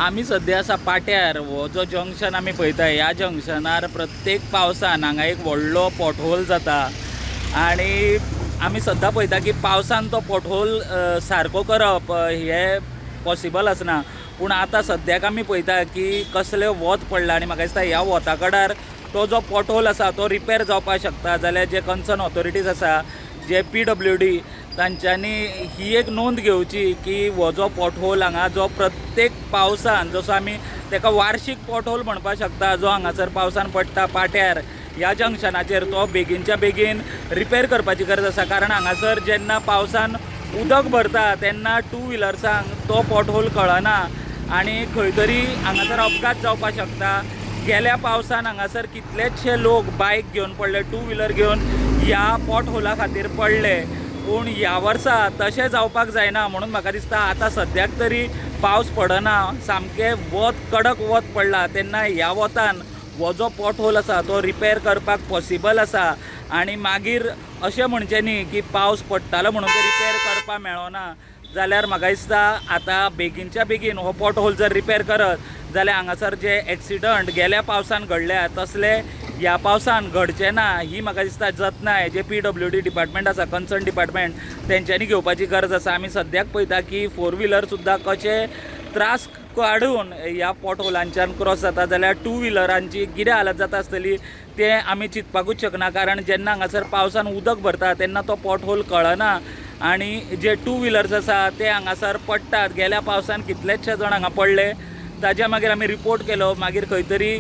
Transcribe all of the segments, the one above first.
आमी सद्या आसा पाट्यार. हो जो जंक्शन आमी पळयता, ह्या जंक्शनार प्रत्येक पावसान हांगा एक व्हडलो पोटहोल जाता आनी आमी सद्दां पळयता की पावसान तो पोटहोल सारको करप हें पॉसिबल आसना. पूण आतां सद्याक आमी पळयता की कसलें वत पडलां आनी म्हाका दिसता ह्या वता कडार तो जो पोटहोल आसा तो रिपेर जावपाक शकता. जाल्यार जे कन्सर्न ऑथॉरिटीज आसा, जे पीडब्ल्यूडी, तांच्यांनी ही एक नोंद घेवची की हो जो पोटहोल हांगा जो प्रत्येक पावसान, जसो आमी ताका वार्शीक पोटहोल म्हणपाक शकता, जो हांगासर पावसान पडटा पाट्यार ह्या जंक्शनाचेर, तो बेगीनच्या बेगीन रिपेर करपाची गरज आसा. कारण हांगासर जेन्ना पावसान उदक भरता तेन्ना टू व्हिलर्सांक तो पोटहोल कळना आनी खंय तरी हांगासर अपघात जावपाक शकता. गेल्या पावसान हांगासर कितलेचशे लोक बायक घेवन पडले, टू व्हिलर घेवन ह्या पोटहोला खातीर पडले. पूण ह्या वर्सा तशें जावपाक जायना म्हणून म्हाका दिसता आतां सद्याक तरी पावस पडना, सामकें वत, कडक वत पडलां, तेन्ना ह्या वतान हो जो पोटहोल आसा तो रिपेर करपाक पॉसिबल आसा. आनी मागीर अशें म्हणचें न्ही की पावस पडटालो म्हणून तो रिपेर करपाक मेळना. जाल्यार म्हाका दिसता आतां बेगीनच्या बेगीन हो पोटहोल जर रिपेर करत जाल्यार हांगासर जे एक्सिडंट गेल्या पावसान घडल्या तसले ह्या पावसान घडचे ना, ही म्हाका दिसता जतनाय जे पीडब्ल्यूडी डिपार्टमेंट आसा, कन्सर्न डिपार्टमेंट, तेंच्यांनी घेवपाची गरज आसा. आमी सद्याक पळयता की फोर व्हिलर सुद्दां कशे त्रास काडून ह्या पोटहोलांच्यान क्रॉस जाता, जाल्यार टू व्हिलरांची कितें हालत जाता आसतली तें आमी चिंतपाकूच शकना. कारण जेन्ना हांगासर पावसान उदक भरता तेन्ना तो पोटहोल कळना आनी जे टू व्हिलर्स आसा ते हांगासर पडटात. गेल्या पावसान कितलेचशे जाण हांगा पडले, ताज्या मागीर आमी रिपोर्ट केलो. मागीर खंय तरी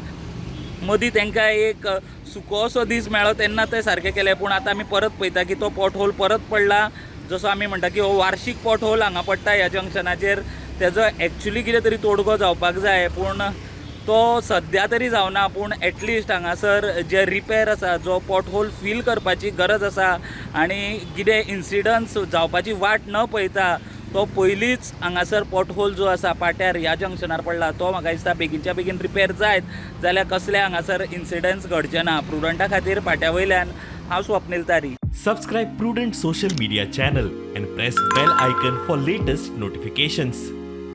मदीं तांकां एक सुको असो दीस मेळ्ळो तेन्ना ते सारकें केलें. पूण आतां आमी परत पळयता की तो पोटहोल परत पडला. जसो आमी म्हणटा की हो वार्शीक पोटहोल हांगा पडटा ह्या जंक्शनाचेर, तेजो एक्चुली कितें तरी तोडगो जावपाक जाय, पूण तो सद्या तरी जावना. पूण एटलिस्ट हांगासर जे रिपेर आसा, जो पोटहोल फील करपाची गरज आसा आनी कितें इन्सिडंट्स जावपाची वाट न पळयता तो पयलींच हांगासर पोटहोल जो आसा पाट्यार ह्या जंक्शनार पडला तो म्हाका दिसता बेगीनच्या बेगीन रिपेर जायत जाल्यार कसले हांगासर इन्सिडंट्स घडचे ना. प्रुडंटा खातीर पाट्या वयल्यान हांव स्वप्नील तारी. Subscribe Prudent social media channel and press bell icon for latest notifications.